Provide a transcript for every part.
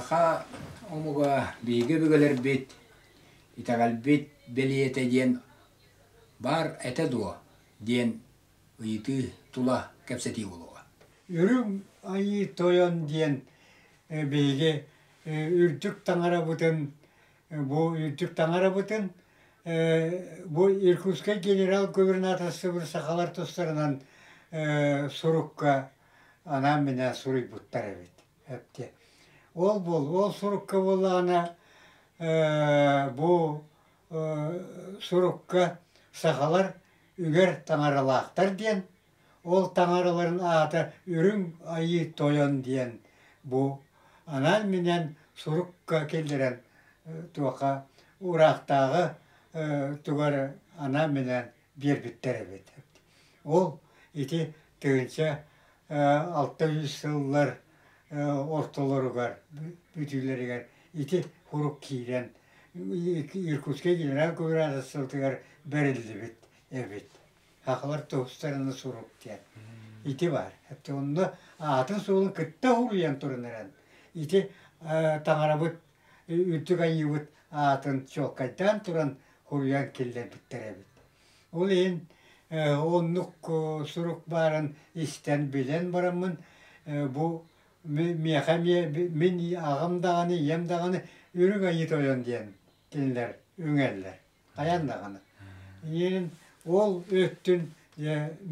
Саха омуга биһиги өбүгэлэрбит, итэҕэлбит бэлиэтэ диэн баар этэ дуо диэн ыйытыы тула кэпсэтии буолуоҕа. Үрүҥ Айыы Тойон диэн биһиги үрдүк таҥарабытын бу үрдүк таҥарабытын бу Иркутскай генерал-губернаторствобыт сахалар тустарынан сурукка анаан-минээн суруйбуттар эбит. Эптэ. Ол буол, ол сурукка буоллаҕына бу сурукка сахалар үгэр таҥаралаахтар диэн, ол таҥараларын аата Үрүҥ Айыы Тойон диэн бу анаан-минээн сурукка киллэрэн туохха ураахтааҕы тугар анаан-минээн биэрбиттэр эбит. Ол ити 1600 сыллар ортолоругар бүтүүлэригэр ити сурук киирэн Иркутскай генерал-губернаторствотыгар бэриллибит эбит. Сахалар туһустарына сурук диэн. Ити баар. Онно аатын-суолун кытта уруйан туран эрэн ити таҥарабыт үрдүк айыыбыт аатын чуолкайдаан туран суруйан киллэрбиттэр эбит. Ол иһин оннук сурук баарын истэн билэн бараммын бу миэхэ эмиэ мин аҕам даҕаны ийэм даҕаны Үрүҥ Айыы Тойон диэн кинилэр үҥэллэр хайаан даҕаны. Иин ол өттүн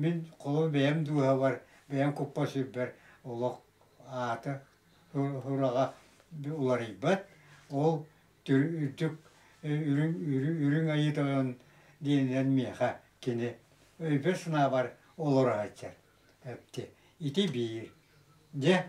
мин холобур бэйэм дууһабар бэйэм куппар-сүрбэр олох аата сураҕа уларыйбат ол үрдүк үрүҥ үрүҥ айыы тойон диэнинэн миэхэ кини өйбөр-санаабар олоро сылдьар ити биир дьэ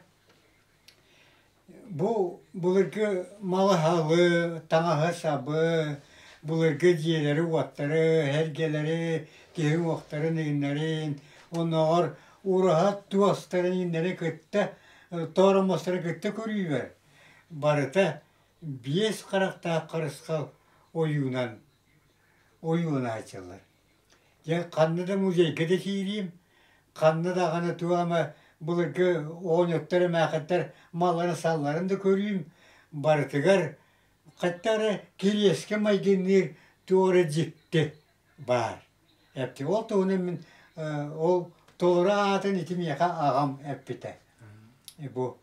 бу былыргы малы-салы таҥаһы-сабы былыргы дьиэлэри-уоттары сэргэлэри киһи уҥуохтарын иҥнэрин оннооҕор ураһа туостарын иҥнэри кытта тооромостору кытта көрүүбэр барыта биэс харахтаах харысхал ойуунан ойууланааччылар. Дьэ ханна да музейга да киириим, ханна даҕаны туох эмэ былыргы оҕонньоттор, эмээхиттэр малларын-салларын да көрүүм, барытыгар хатта эрэ кириэскэ майгынныыр туох эрэ дьикти баар. Эпти ол туһунан мин ол толору аатын ити миэхэ аҕам эппитэ. Бу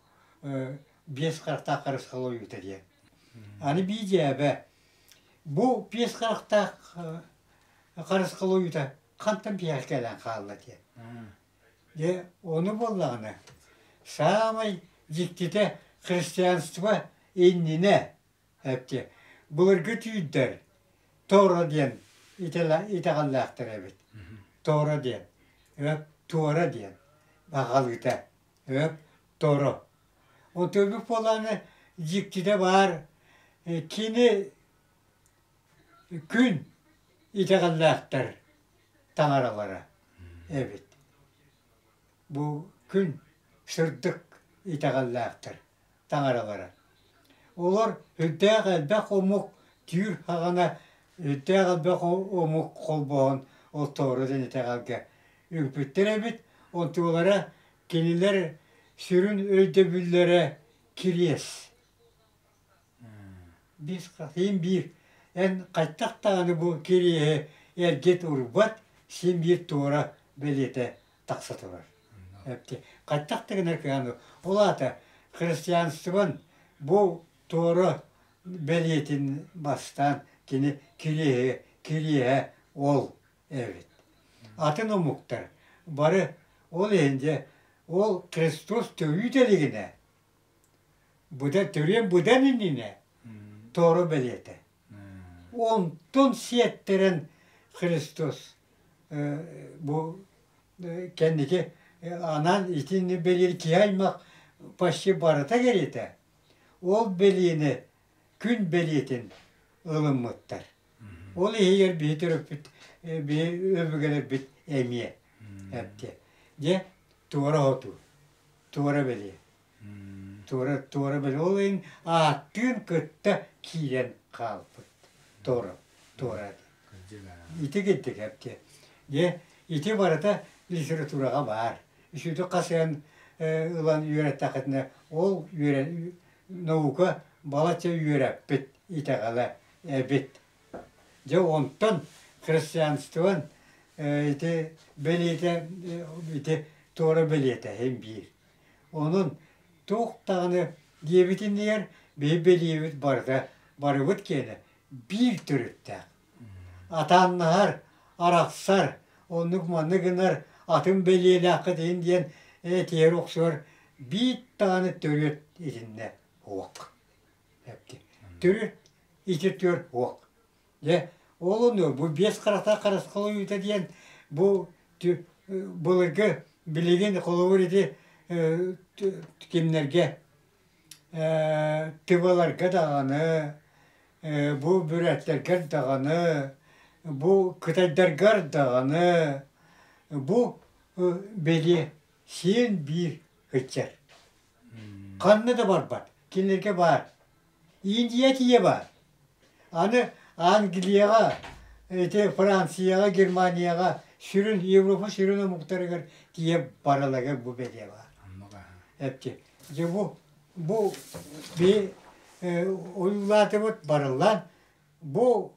биэс харахтаах харысхал ойуута диэн. Аны биидьээбэ бу биэс харахтаах харысхал ойуута хантан биһиэхэ кэлэн хаалла диэн. Дьэ ону буоллаҕына саамай дьиктитэ христианство иннинэ эптиэ былыргы түүрдэр Торо диэн итэҕэллээхтэр эбит. Торо диэн, туора диэн аҕалыыта Торо. Онтуйбут буоллаҕына дьиктитэ баар кини күн итэҕэллээхтэр таҥаралара эбит. Бу күн сырдык итэҕэллээхтэр таҥаралара. Олор үрдээх элбэх омук түүр хаҕана үрдээх элбэх омук холбоһон ол Торо диэн итэҕэлгэ үҥпүттэр эбит. Онтулара Кинилэр сүрүн өйдөбүллэрэ кириэс. Син биир эн хайдах даҕаны бу кириэһи эргит урбат, син биир туора бэлиэтэ тахса турар. Хайдах да гынар кыһан ол аата христианствон бу туора бэлиэтин бастаан кини кириэһи кириэһэ ол эбит. Атын омуктар бары ол иһин дьэ ол Христос төрүүтэ илигинэ быдан төрүөн быдан иннинэ Торо бэлиэтэ. Онтон сиэттэрэн Христос бу кэнники анаан итини бэлиэр киһи аймах почти барыта кэриэтэ ол бэлиэни күн бэлиэтин ылыммыттар. Ол иһигэр биһи төрөппүт биһи өбүгэлэрбит эмиэ эптэ. Дьэ туора хотуу, туора бэлиэ. Туора туора бэлиэ. Ол иһин ааттыын кытта киирэн хаалбыт. Туора, туора диэн. Ити кирдик эптэ. Дьэ ити барыта литератураҕа баар. Үсүтү хасыһан ылан үөрэттэххитинэ ол үөрэ наука балачча үөрэппит итэҕэлэ эбит. Дьэ онтон христианствон ити бэлиэтэ ити туора бэлиэтэ иһин биир. Онон туох даҕаны диэбит иннигэр биһи бэлиэбит барыта барыбыт киэнэ биир төрүттээх. Атааннаһар, арахсар, оннук-маннык гынар атын бэлиэлээххит иһин диэн этиһэр охсуһар биир даҕаны төрүөт итиннэ суох. Төрүт ити түөрт уох. Дьэ, ол ону бу биэс харахтаах харысхал ойуута диэн бу былыргы билигин холобур ити кимнэргэ тываларга даҕаны бу бүрээттэргэр даҕаны бу кытайдаргар даҕаны бу бэлиэ сиэн биир ыччат. Ханна да барбат. Кинилэргэ баар. Индия тиийэ баар. Аны Англияҕа, ити Францияҕа, Германияҕа сүрүн Европа сүрүн омуктарыгар тиийэ бараларыгар бу бэлиэ баар. Эпти. Дьэ бу бу би ойуулаатыбыт барыллаан бу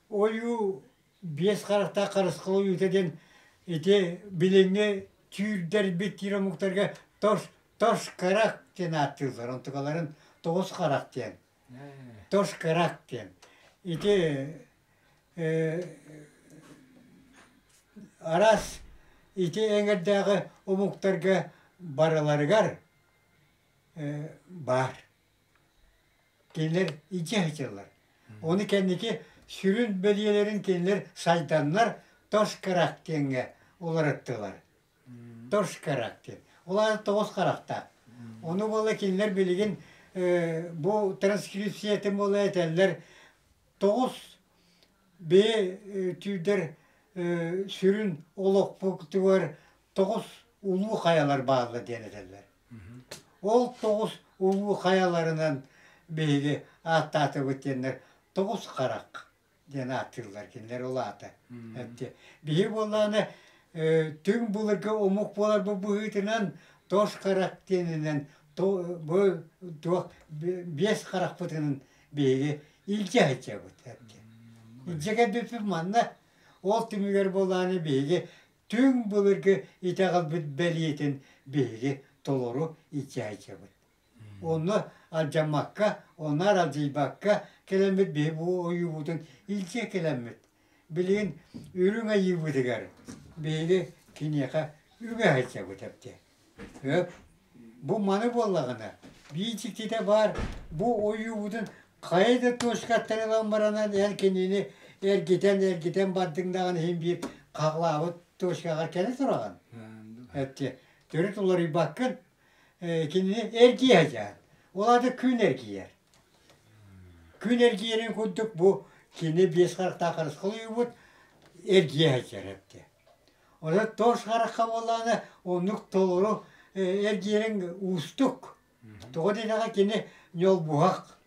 ойуу биэс харахтаах харысхал ойуута диэн ити билиҥҥи түүрдэрбит диир омуктарга тос тос карак диэн ааттыыллар онтукаларын тоҕус харах диэн тос карак диэн ити араас ити эҥэрдээҕи омуктарга барыларыгар баар Кинилэр илдьэ сылдьаллар. Ону кэнники сүрүн бэлиэлэрин кинилэр сайданнар Тошкарак диэҥҥэ уларыттылар. Тошкарак диэн. Ол аата тоҕус харахтаах. Ону буола кинилэр билигин бу транскрипциятын буола этэллэр тоҕус бэйэ түүрдэр сүрүн олохпутугар тоҕус улуу хайалар бааллар диэн этэллэр. Ол тоҕус улуу хайаларынан биһиги ааттаатыбыт диэннэр тоҕус харах диэн ааттыыллар кинилэр ол аата. Биһи буоллаҕына түҥ былыргы омук буоларбыт быһыытынан тос харах диэнинэн бу туох биэс харахпытынан биһиги илдьэ сылдьабыт. Илдьэ кэлбиппит манна ол түмүгэр буоллаҕына биһиги Түҥ былыргы итэҕэлбит бэлиэтин биһиги толору илдьээччибит. Онно алдьаммакка, онно аралдьыйбакка кэлэммит биһи бу ойуубутун илдьэ кэлэммит. Билигин үрүҥ айыыбытыгар биһиги киниэхэ үгэ сылдьабыт эбит. Бу маны буоллаҕына, биир дьиктитэ баар, бу ойуубутун хайа да точкаттан ылан баранан эн кинини эргитэн-эргитэн бардыҥ даҕаны иһин биир хаҕылаабыт точкаҕар кэлэ тураҕын. Эттэ, төрүт уларыйбаккын, кинини эргийэ сылдьаҕын. Ол аата күн эргийэр. Күн эргийэрин курдук бу кини биэс харахтаах харысхал ойуубут эргийэ сылдьар эбит. Онон тош харахха буоллаҕына оннук толору эргиэриҥ уустук. Тоҕо диэтэххэ кини ньолбуһах.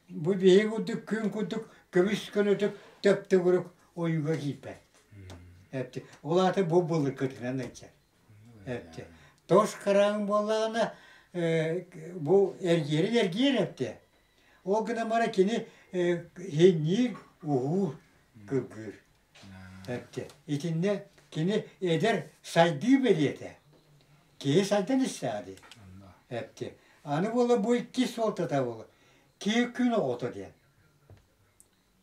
Бу биһиги курдук күн курдук көмүс көнөтүк төп-төгүрүк ойууга киирбэт. Ол аата бу былыргытынан ыйдьар. Тош хараҕыҥ буоллаҕына бу эргиэрин эргиэр эптэ. Ол гынан баран кини иһинниир, уһуур, кыргыыр. Эттэ. Итиннэ кини эдэр сайдыы бэлиэтэ. Киһи сайдан истэҕэ дии. Эттэ. Аны буола бу иккис суолтата буола. Киһи күн оҕото диэн.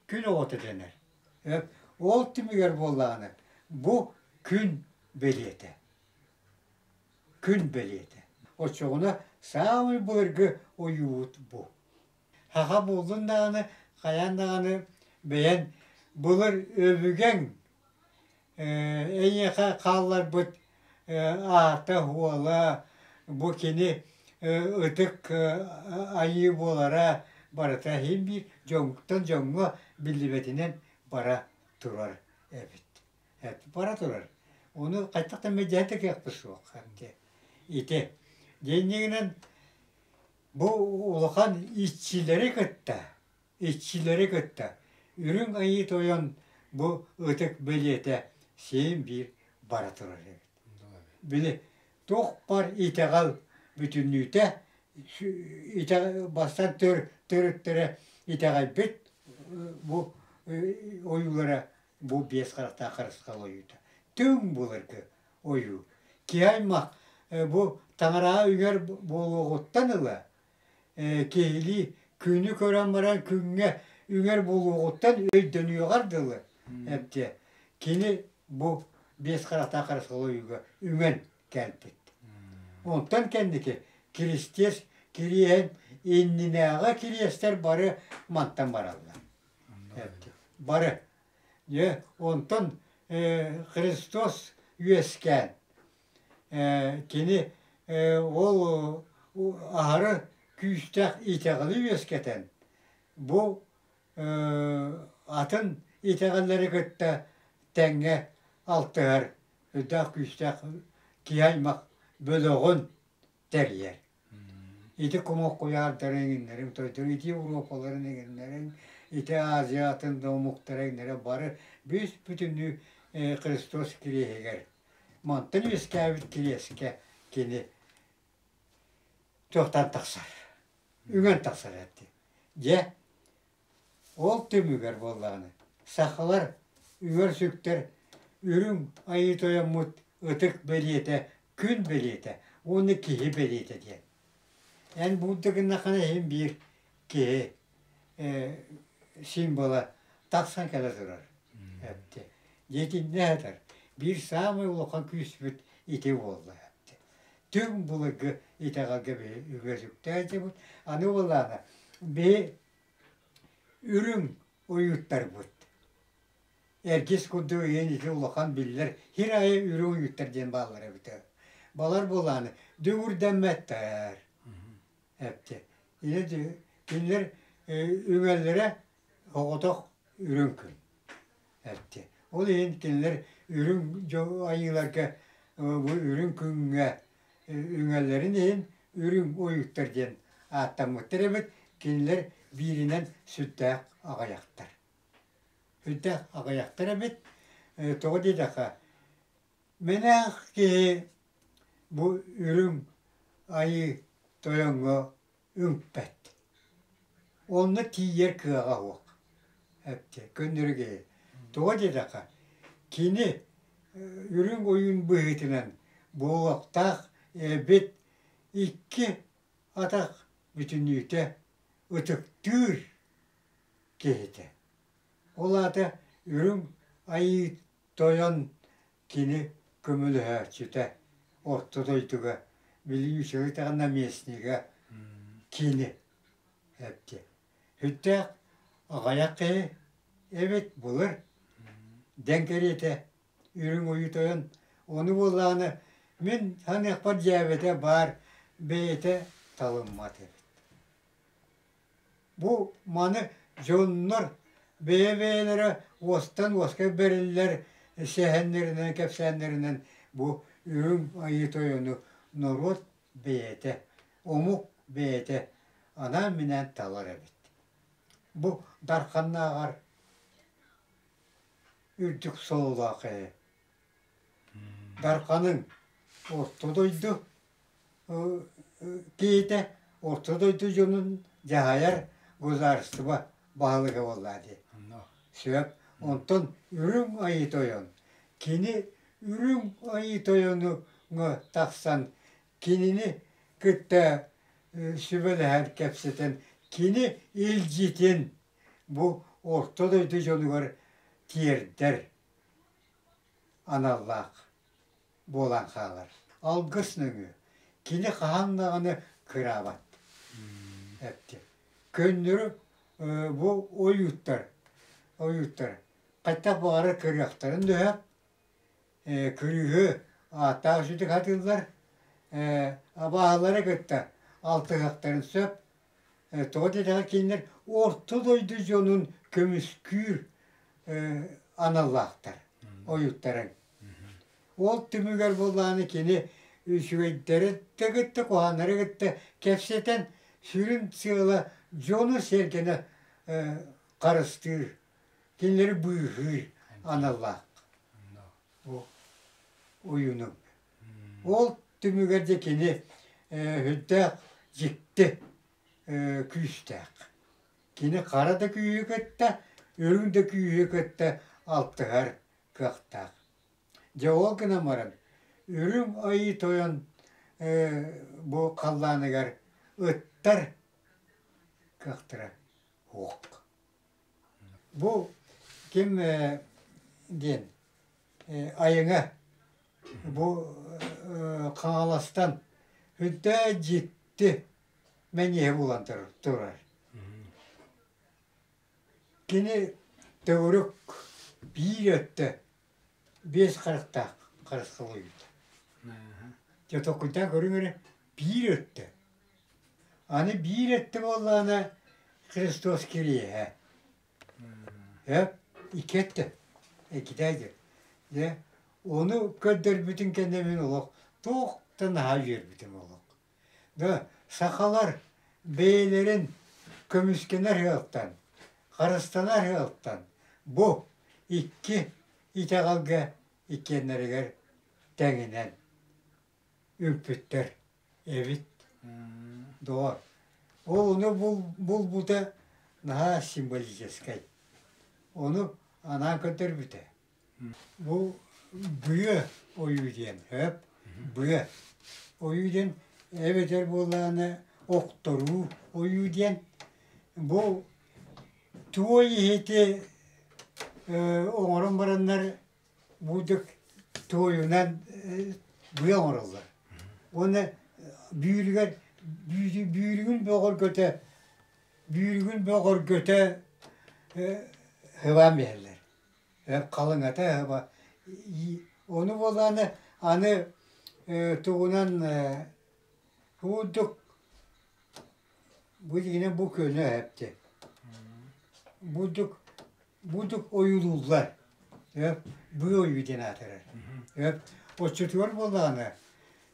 Күн оҕото дэнэр. Ол түмүгэр буоллаҕына бу күн бэлиэтэ. Күн бэлиэтэ. Оччоҕуна саамай былыргы ойуубут бу. Саха буоллун даҕаны, хайаан даҕаны бэйэн былыр өбүгэҥ эйиэхэ хаалларбыт аата-уола бу кини ытык айыы буолара барыта иһин биир дьонтон дьоҥҥо биллибэтинэн бара турар эбит. Бара турар. Ону хайдах да мэдьэһэ да кыахпыт суох. Ити. Дьиҥнигинэн Бу улахан иччилэри кытта, иччилэри кытта Үрүҥ Айыы Тойон бу ытык бэлиэтэ син биир бара турар эбит. Били туох бар итэҕэл бүтүннүүтэ Бастан төрүттэрэ итэҕэйбит бу ойуулара бу биэс харахтаах харысхал ойуута. Түҥ былыргы ойуу. Киһи аймах бу таҥараҕа үҥэр буолуоҕуттан ыла киһилии күнү көрөн баран күҥҥэ үҥэр буолуоҕуттан өйдөнүөҕэр дылы эбдиэ кини бу биэс харахтаах харысхал ойууга үҥэн кэлбит. Онтон кэнники Киристиэс кириэһин иннинээҕи кириэстэр бары мантан бараллар. Бары. Дьэ, онтон Христос үөскээн кини ол аһары күүстээх итэҕэли үөскэтэн бу атын итэҕэллэри кытта тэҥҥэ алтыһар үрдээх күүстээх киһи аймах бөлөҕүн тэрийэр. Ити кумах куйаардарын эҥиннэрин, тойдору ити Европаларын эҥиннэрин, ити Азия атын да омуктара эҥиннэрэ бары бүүс бүтүннүү Христос кириэһигэр мантан үөскээбит кириэскэ кини туохтан тахсар, үҥэн тахсар этэ. Дьэ, Ол түмүгэр буоллаҕына, сахалар үөр-сүктэр Үрүҥ Айыы Тойоммут ытык бэлиэтэ күн бэлиэтэ уонна киһи бэлиэтэ диэн. Эн буурда гыннаххына иһин биир киһи символа тахсан кэлэ турар. Эпти. Дьиэтиннэ сытар. Биир саамай улахан күүспүт ити буолла. Эпти. Түҥ былыргы итэҕэлгэ биһи үгэс үктээн Аны буоллаҕына биһи Үрүҥ уйуттарбыт. Эргис курдук ийэн ити улахан биллэр сир аайы үрүҥ уйуттар диэн бааллар эбитэ. Балар буолааны дүҥүрдэммэттэр. Эптэ. Кинилэр үҥэллэрэ соҕотох үрүҥ күн. Эптэ. Ол иһин кинилэр үрүҥ айыыларга бу үрүҥ күҥҥэ үҥэллэрин иһин үрүҥ уйуттар диэн ааттаммыттар эбит, кинилэр бииринэн сүрдээх аҕыйахтар. Сүрдээх аҕыйахтар эбит, тоҕо диэтэххэ, мэнээх киһи бу үрүҥ айыы тойоҥҥо үҥпэт. Онно тиийэр кыаҕа суох. Эптэ, көннөрү киһи. Тоҕо диэтэххэ, кини үрүҥ ойуун быһыытынан буолуохтаах эбит икки атах бүтүннүүтэ ытыктыыр киһитэ. Ол аата үрүҥ айыы тойон кини көмөлөһөөччүтэ орто дойдуга Вилюйскай наместнига кини эттэ. Сүрдээх аҕыйах киһи эбит былыр дэҥ кэриэтэ үрүҥ ойуу тойон ону буоллаҕына мин саныахпар дьээбэтэ баар бэйэтэ талыммат эбит. Бу маны дьоннор бэйэ-бэйэлэрэ уостан уоска бэриллэр сэһэннэринэн, кэпсээннэринэн бу Үрүҥ Айыы Тойону норуот бэйэтэ, омук бэйэтэ анаан-минээн талар эбит. Бу Дарханнааҕар үрдүк сололоох киһи. Дарханыҥ орто дойду киһитэ орто дойду дьонун дьаһайар государство баһылыга буоллаа дии. Сөп. Онтон Үрүҥ Айыы Тойон кини Үрүҥ Айыы Тойонуҥа тахсан кинини кытта сүбэлэһэн кэпсэтэн кини илдьитин бу орто дойду дьонугар тиэрдэр аналлаах буолан хаалар. Алгыс нөҥүө кини хаһан даҕаны кыраабат эттэ. Көннөрү бу ойууттар ойууттар хайдах баҕарар кырыахтарын да сөп кырыыһы ааттаах сүтүк сатыыллар абааһылары кытта алтыһыахтарын сөп Тоҕо диэтэххэ кинилэр орто дойду дьонун көмүскүүр аналлаахтар ойуттарын. Ол түмүгэр буоллаҕына кини үчүгэйдэри да кытта куһаҕаннары кытта кэпсэтэн сүрүн сыала дьону-сэргэни харыстыыр, кинилэри быыһыыр аналлаах. Бу уйунук. Ол түмүгэр дьэ кини сүрдээх дьикти күүстээх. Кини хара да күүһү кытта, үрүҥ да күүһү кытта алтыһар кыахтаах. Дьэ ол гынан баран, Үрүҥ Айыы Тойон бу халлааныгар ыттар кыахтара суох. Бу ким диэн Айыҥа бу Хаҥаластан үрдээ дьикти мэҥиэ булан турар. Кини төгүрүк биир өттө биэс харахтаах харысхал ойуута. Дьэ толкуйдаан көрүҥ эрэ, биир өттө. Аны биир өттө буоллаҕына Христос кириэһэ. Ээ, икки өттө. Иккитэ диэн. Дьэ, ону көрдөрбүтүн кэннэ мин олох туох да наһаа үөрбүтүм олох. Да, сахалар бэйэлэрин көмүскэнэр ыалтан, харыстанар ыалтан бу икки итэҕэлгэ иккиэннэригэр тэҥинэн үҥпүттэр эбит. Доҕор, ол ону булбута наһаа символическай. Ону анаан көрдөрбүтэ. Бу быа ойуу диэн, сөп, быа ойуу диэн эбэтэр буоллаҕына охторуу ойуу диэн бу туой иһити оҥорон бараннар Муудук туойунан быа оҥороллор. Уонна бүүрүгэр бүүрүгүн бөҕөргөтө бүүрүгүн бөҕөргөтө сыбаан биэрэллэр. Халыҥата сыба. Ону буоллаҕына аны тугунан курдук бу дьиҥинэн бу көнө эпти. Бурдук Бурдук ойуулууллар. Быа ойуу диэн аатырар. Оччотугар буоллаҕына,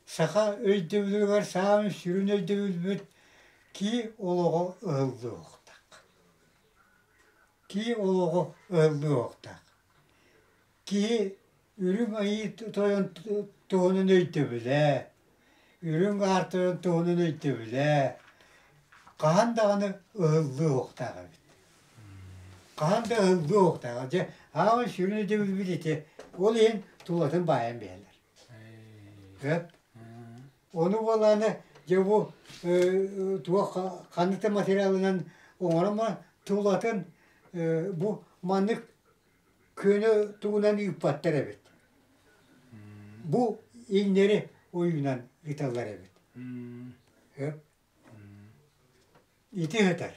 саха өйдөбүлүгэр саамай сүрүн өйдөбүлбүт кии олоҕо ыһыллыахтаах. Кии олоҕо ыһыллыахтаах. Киһи Үрүҥ Айыы Тойон туһунан өйдөбүлэ, Үрүҥ Аар Тойон туһунан өйдөбүлэ хаһан даҕаны ыһыллыа суохтаах эбит. Хаһан да ыһыллыа суохтаах. Дьэ, аамай сүрүн өйдөбүлбүт ити. Ол иһин тулатын баайан биһэллэр. Сөп. Ону буоллаҕына, дьэ бу туох ханнык да материалынан оҥорон баран тулатын бу маннык Күөнү тугунан ыыппаттар эбит. Бу иҥнэри ойуунан ыыталлар эбит. Ити ыытар.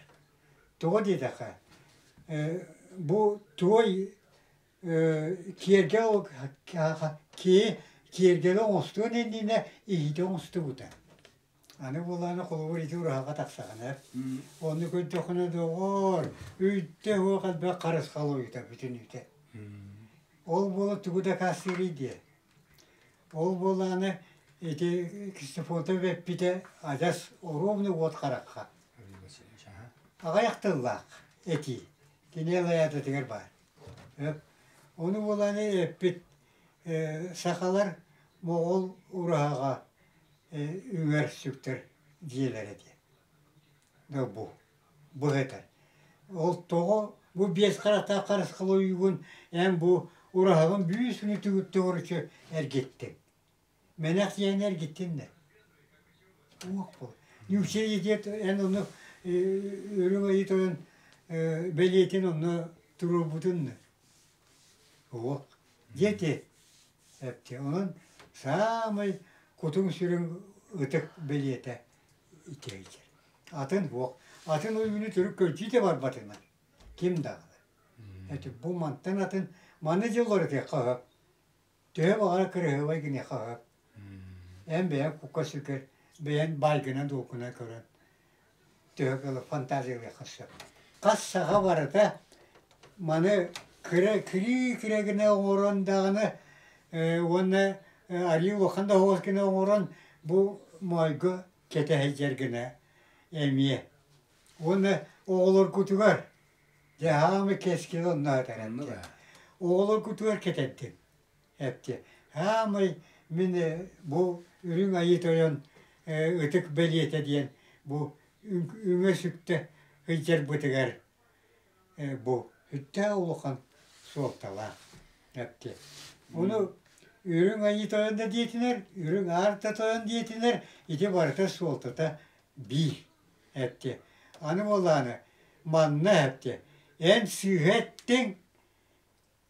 Тоҕо диэтэххэ, бу туой киэргэл киһи киэргэли оҥостуон иннинэ иһити оҥостубута. Аны буоллаҕына холобур ити ураһаҕа тахсаҕына, ону көрдөххүнэ доҕоор, үүттэ уох элбэх харысхал ойута бүтүнүүтэ. Ол буола тугу дакаастыырый диэ. Ол буоллаҕына ити Ксенофонтов эппитэ адьас оруобуна уот харахха. Аҕыйах тыллаах этии кини ылайаататыгар баар. Ону буоллаҕына эппит сахалар моҕол ураһаҕа үҥэр сүктэр дьиэлэрэ диэн. Да бу, бу этэр. Ол тоҕо бу биэс харахтаах харысхал ойуугун эн бу ураһаҕын бүүс күнү төгүрүччү эргиттиҥ. Мэнэх дьиэни эргиттин да. Уох буол. Ньуучча диэт эн ону үрүҥ айыы тойон бэлиэтин онно туруорбутун да. Уох. Диэти Эпти. Онон саамай кутуҥ-сүрүҥ ытык бэлиэтэ итиэйдэр. Атын суох. Атын ойууну төрүт көрдүү да барбатынар. Ким даҕаны. Эти бу мантан атын маны дьылларытыахха сөп. Төһө баҕарар кыраһыабай гыныахха сөп. Эн бэйэҥ кукка-сүргэр бэйэҥ баайгынан-дуолгунан көрөн төһө кыла фантазиялыахха сөп. Хас саха барыта маны кыра кирии-кирэ гына оҥорон даҕаны уонна арыы улахан да оһоҕос гына оҥорон бу моойго кэтэ сылдьар гына эмиэ. Уонна оҕолоргутугар дьэ хаамы кэскил онно сытар Оҕолоргутугар кэтэрдим эптэ. Хаамай мин бу Үрүҥ Айыы Тойон ытык бэлиэтэ диэн Бу үҥэ-сүктэ сылдьарбытыгар бу сүрдээх улахан суолталаах эпти. Ону үрүҥ айыы тойон да диэтинэр, үрүҥ аар да тойон диэтинэр ити барыта суолтата биир эпти. Аны буоллаҕына манна эпти эн сыыһа эттиҥ,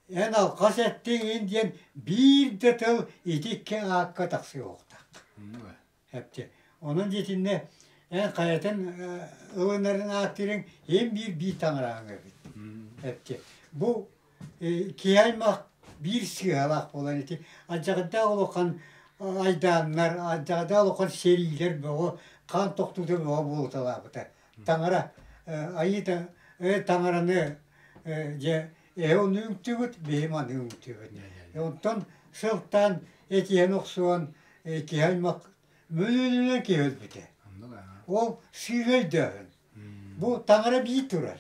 эн алҕас эттиҥ ин диэн биир да тыл ити икки аакка тахсыахтаах. Эпти. Онон диэтиннэ эн хайатын ылынарын ааттыырыҥ эн биир биир таҥараҕыҥ эбит. Эпти. Бу киһи аймах биир сыыһалаах буолан ити алдьархайдаах улахан айдааннар, алдьархайдаах улахан сэриилэр бөҕө, хаан тохтуута бөҕө буолуталаабыта. Таҥара айыы таҥараны дьэ эһэ ону үҥтүбүт, биһи маны үҥтүбүт. Онтон сылтаан этиһэн охсуһан киһи аймах мөлүйүөнүнэн киһи өлбүтэ. Ол сыыһа өйдөөһүн. Бу таҥара биир турар.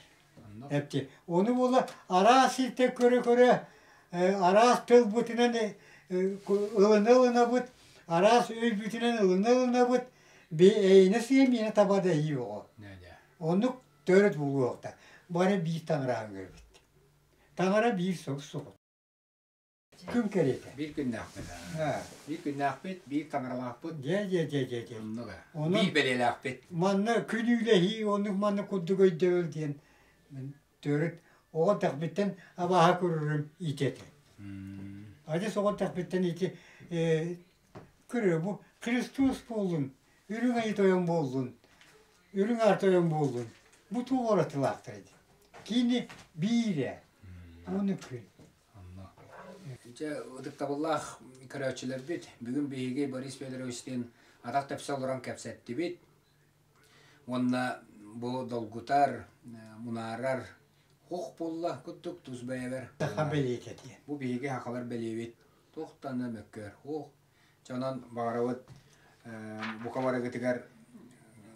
Эпти. Ону буола араас сиртэн көрө-көрө араас тылбытынан ылына-ылынабыт, араас өйбүтүнэн ылына-ылынабыт, эйине сыа миэнэ таба да иһии оҕо. Оннук төрүт булуохта. Бары биир таҥараһыҥ эбит. Таҥара биир суох. Күн кэриэтэ. Биир күннээхпит. Биир күннээхпит, биир таҥаралаахпыт. Дьэ, дьэ, дьэ, дьэ, дьэ. Оннук ээ. Биир бэлиэлээхпит. Манна күнүүлэһии, оннук манна курдук өйдөбүл диэн төрүт оҕо тэхпиттэн абааһы көрөрүм ити этэ. Адьас оҕо тэхпиттэн ити көрө бу Христос буоллун, Үрүҥ Айыы Тойон буоллун, Үрүҥ Аар Тойон буоллун, бу туох уратылаахтар ити. Кини биирэ, уону күн. Онно. Дьэ, ытыктабыллаах көрөөччүлэрбит, бүгүн биһиги Борис Федоровичтыын атах тэпсэ олорон кэпсэттибит. Уонна бу долгутар, мунаарар хух буолла курдук тус бэйэбэр. Саха бэлиэтэ диэн. Бу биһиги сахалар бэлиэбит. Туохтан да мөккүөр хух. Дьэ, онон баҕарабыт бука барыгытыгар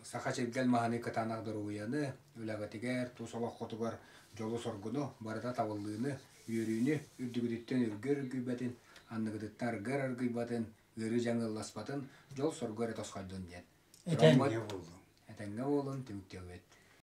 саха чиргэл маһыныы кытаанах доруобуйаны, үлэҕитигэр, тус олоххутугар дьолу-соргуну, барыта табыллыыны, үөрүүнү, үрдүгүтүттэн үргүөр үргүйбэтин, анныгытыттан аргыар аргыйбатын, ыарыы дьаҥылласпатын, дьол-соргу эрэ тосхойдун диэн. Этэҥҥэ буоллун. Этэҥҥэ буолун, түмүктүөбүт.